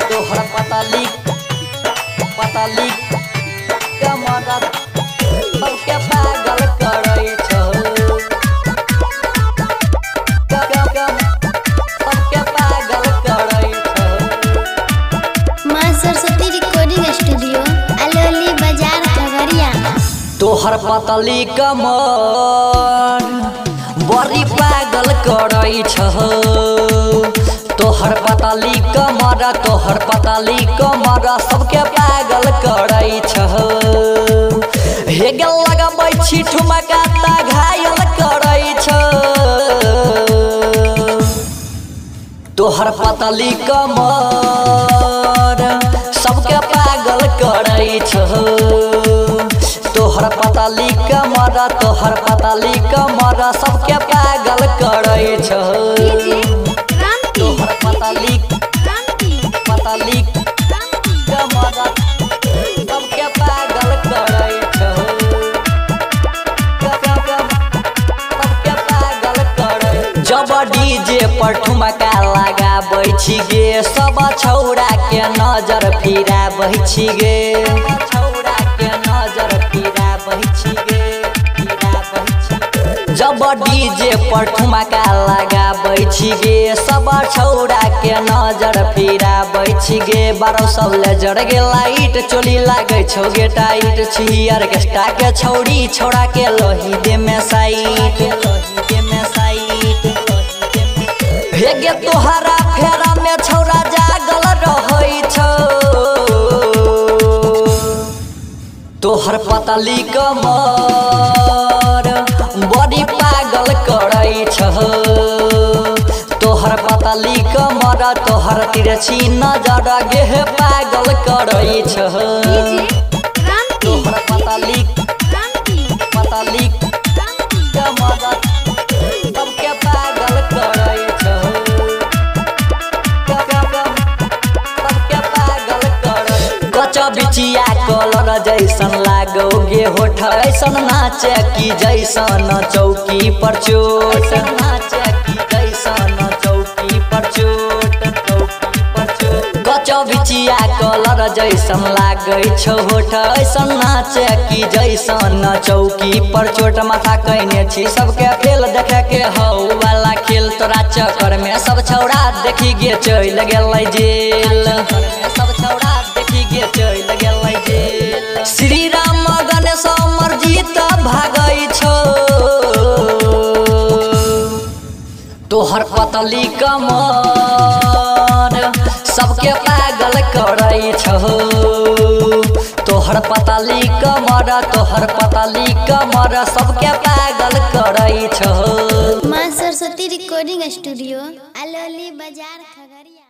तोहर पताली पताली कमर सबके पागल करै छौ, सबके पागल करै छौ। माँ सरस्वती रिकॉर्डिंग स्टूडियो अलौली बाजार खगड़िया। तोहर पतली कमर बड़ी पागल करै छौ, तोहर पतली कमर, तोहर पतली कमर सबके पागल करै छौ। हे गेल लगबै छी ठुमका त घायल करै छौ, तोहर पतली कमर सबके पागल करै छौ, तोहर पतली कमर, तोहर पतली कमर सबके पागल करै छौ। तोहर पतली पतली कमर सबके पागल करै छौ, सबके पागल करै। जब डीजे पर ठुमका लगाबै छी गे, सब छौड़ा के नजर फिराबै छी गे, छौड़ा के नजर फिराबै छी गे, फिराबै छी। जब डीजे पर ठुमका लगाबै छी गे, सब छौड़ा के नजर फिराबै छी गे। 1200 लेजर गे लाइट चोली लागै छौ गे टाइट, छी ऑर्केस्ट्रा के छौड़ी छौड़ा के लोही दे में साइट, लोही दे में साइट। हे गे तोहरा फेरा में छौड़ा जागल रहै छौ, तोहर पतली कमर बड़ी पागल करै छौ, तोहर पतली कमर, तोहर तिरछी नजर गेह पागल करै छौ। तोहर पतली पतली कमर सबके पागल करै छौ, सबके पागल करै। कच बिचिया कलर जैसन लागो गे होठ, ऐसन नाचे की जैसन चौकी पर चोट, नाचे की जैसन चौकी पर चोट, चौकी पर चोट। कच बिचिया कलर जैसन लागै छौ होठ, ऐसन नाचे की जैसन चौकी पर चोट। माथा कैने छी सबके फेल देखे के हौ वाला खेल, तोरा चक्कर में सब छौड़ा देखी गे चलि गेलै जेल, सब छौड़ा देखी गे चलि गेलै जेल। श्री राम गणेश अमरजीत भागै छौ, तोहर पतली कमर सबके पागल करै छौ, तोहर पतली कमर, तोहर पतली कमर सबके पागल करै छौ। माँ सरस्वती रिकॉर्डिंग स्टूडियो अलौली बाजार खगड़िया।